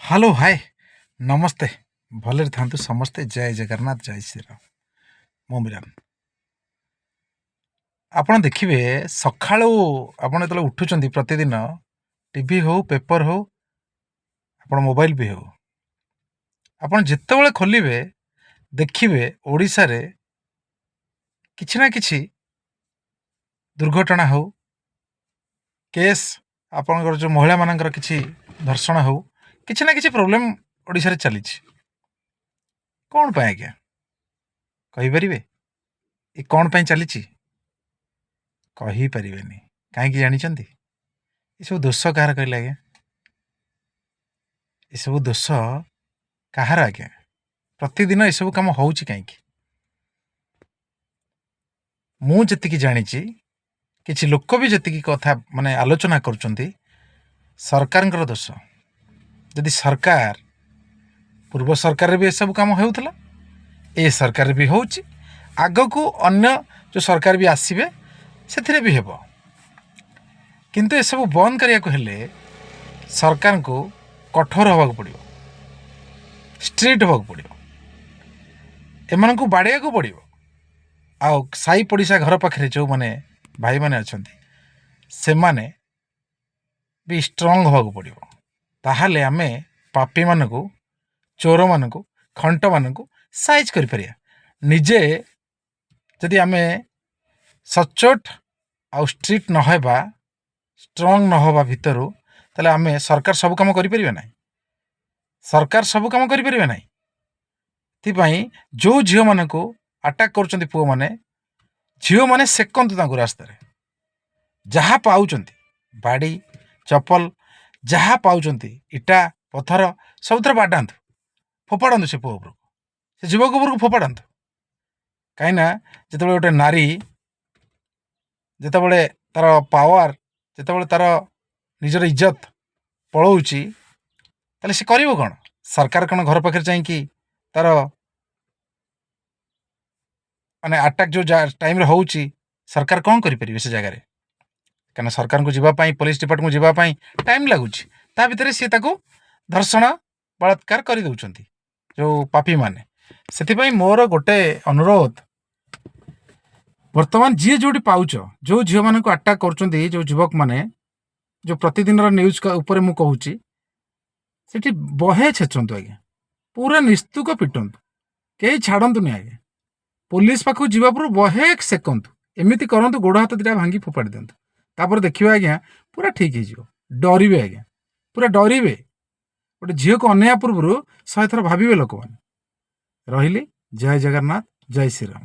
Hello, ହାଏ, ନମସ୍ତେ। ଭଲରେ ଥାନ୍ତୁ ସମସ୍ତେ। ଜୟ ଜଗନ୍ନାଥ, ଜୟ ଶ୍ରୀରାମ। ମୁଁ ମିରାନ। ଆପଣ ଦେଖିବେ, ସକାଳୁ ଆପଣ ଯେତେବେଳେ ଉଠୁଛନ୍ତି ପ୍ରତିଦିନ, ଟିଭି ହଉ, ପେପର ହଉ, ଆପଣ ମୋବାଇଲ ବି ହଉ, ଆପଣ ଯେତେବେଳେ ଖୋଲିବେ ଦେଖିବେ ଓଡ଼ିଶାରେ କିଛି ନା କିଛି ଦୁର୍ଘଟଣା ହଉ, କେସ୍, ଆପଣଙ୍କର ଯେଉଁ ମହିଳାମାନଙ୍କର କିଛି ଧର୍ଷଣ ହଉ, କିଛି ନା କିଛି ପ୍ରୋବ୍ଲେମ୍ ଓଡ଼ିଶାରେ ଚାଲିଛି। କ'ଣ ପାଇଁ ଆଜ୍ଞା, କହିପାରିବେ? ଏ କ'ଣ ପାଇଁ ଚାଲିଛି? କହିପାରିବେନି। କାହିଁକି ଜାଣିଛନ୍ତି? ଏସବୁ ଦୋଷ କାହାର କହିଲେ ଆଜ୍ଞା? ଏସବୁ ଦୋଷ କାହାର ଆଜ୍ଞା? ପ୍ରତିଦିନ ଏସବୁ କାମ ହେଉଛି କାହିଁକି? ମୁଁ ଯେତିକି ଜାଣିଛି, କିଛି ଲୋକ ବି ଯେତିକି କଥା ମାନେ ଆଲୋଚନା କରୁଛନ୍ତି, ସରକାରଙ୍କର ଦୋଷ। ଯଦି ସରକାର, ପୂର୍ବ ସରକାରରେ ବି ଏସବୁ କାମ ହେଉଥିଲା, ଏ ସରକାରରେ ବି ହେଉଛି, ଆଗକୁ ଅନ୍ୟ ଯେଉଁ ସରକାର ବି ଆସିବେ ସେଥିରେ ବି ହେବ। କିନ୍ତୁ ଏସବୁ ବନ୍ଦ କରିବାକୁ ହେଲେ ସରକାରଙ୍କୁ କଠୋର ହେବାକୁ ପଡ଼ିବ, ଷ୍ଟ୍ରିକ୍ଟ ହେବାକୁ ପଡ଼ିବ, ଏମାନଙ୍କୁ ବାଡ଼େଇବାକୁ ପଡ଼ିବ। ଆଉ ସାହି ପଡ଼ିଶା ଘର ପାଖରେ ଯେଉଁମାନେ ଭାଇମାନେ ଅଛନ୍ତି, ସେମାନେ ବି ଷ୍ଟ୍ରଙ୍ଗ ହେବାକୁ ପଡ଼ିବ। ତାହେଲେ ଆମେ ପାପୀମାନଙ୍କୁ, ଚୋରମାନଙ୍କୁ, ଖଣ୍ଟମାନଙ୍କୁ ସାଇଜ୍ କରିପାରିବା। ନିଜେ ଯଦି ଆମେ ସଚ୍ଚୋଟ ଆଉ ଷ୍ଟ୍ରିକ୍ଟ ନ ହେବା, ଷ୍ଟ୍ରଙ୍ଗ ନ ହେବା ଭିତରୁ, ତାହେଲେ ଆମେ ସରକାର ସବୁ କାମ କରିପାରିବେ ନାହିଁ। ସରକାର ସବୁ କାମ କରିପାରିବେ ନାହିଁ। ସେଥିପାଇଁ ଯେଉଁ ଝିଅମାନଙ୍କୁ ଆଟାକ୍ କରୁଛନ୍ତି ପୁଅମାନେ, ଝିଅମାନେ ସେକନ୍ତୁ ତାଙ୍କୁ ରାସ୍ତାରେ। ଯାହା ପାଉଛନ୍ତି, ବାଡ଼ି, ଚପଲ, ଯାହା ପାଉଛନ୍ତି, ଇଟା, ପଥର, ସବୁଥିରେ ବାଡ଼ାନ୍ତୁ, ଫୋପାଡ଼ନ୍ତୁ ସେ ପୁଅ ଉପରକୁ, ସେ ଯୁବକ ଉପରକୁ ଫୋପାଡ଼ନ୍ତୁ। କାହିଁକିନା ଯେତେବେଳେ ଗୋଟେ ନାରୀ, ଯେତେବେଳେ ତା'ର ପାୱାର, ଯେତେବେଳେ ତା'ର ନିଜର ଇଜ୍ଜତ ପଳଉଛି, ତାହେଲେ ସେ କରିବ କ'ଣ? ସରକାର କ'ଣ ଘର ପାଖରେ ଯାଇକି ତା'ର ମାନେ ଆଟାକ୍ ଯେଉଁ ଟାଇମ୍ରେ ହେଉଛି, ସରକାର କ'ଣ କରିପାରିବେ ସେ ଜାଗାରେ? କାହିଁକିନା ସରକାରଙ୍କୁ ଯିବା ପାଇଁ, ପୋଲିସ ଡିପାର୍ଟମେଣ୍ଟକୁ ଯିବା ପାଇଁ ଟାଇମ୍ ଲାଗୁଛି। ତା ଭିତରେ ସିଏ ତାକୁ ଧର୍ଷଣ, ବଳାତ୍କାର କରିଦେଉଛନ୍ତି ଯେଉଁ ପାପୀମାନେ। ସେଥିପାଇଁ ମୋର ଗୋଟେ ଅନୁରୋଧ, ବର୍ତ୍ତମାନ ଯିଏ ଯେଉଁଠି ପାଉଛ, ଯେଉଁ ଝିଅମାନଙ୍କୁ ଆଟାକ୍ କରୁଛନ୍ତି ଯେଉଁ ଯୁବକମାନେ, ଯେଉଁ ପ୍ରତିଦିନର ନ୍ୟୁଜ୍ ଉପରେ ମୁଁ କହୁଛି, ସେଠି ବହେ ଛେଚନ୍ତୁ ଆଜ୍ଞା, ପୁରା ନିସ୍ତୁକ ପିଟନ୍ତୁ, କେହି ଛାଡ଼ନ୍ତୁନି ଆଜ୍ଞା। ପୋଲିସ ପାଖକୁ ଯିବା ପୂର୍ବରୁ ବହେ ସେକନ୍ତୁ, ଏମିତି କରନ୍ତୁ, ଗୋଡ଼ ହାତ ଦୁଇଟା ଭାଙ୍ଗି ଫୋପାଡ଼ି ଦିଅନ୍ତୁ। ତାପରେ ଦେଖିବେ ଆଜ୍ଞା, ପୁରା ଠିକ୍ ହେଇଯିବ। ଡରିବେ ଆଜ୍ଞା, ପୁରା ଡରିବେ। ଗୋଟେ ଝିଅକୁ ଅନେଇବା ପୂର୍ବରୁ 100 ଥର ଭାବିବେ ଲୋକମାନେ। ରହିଲି, ଜୟ ଜଗନ୍ନାଥ, ଜୟ ଶ୍ରୀରାମ।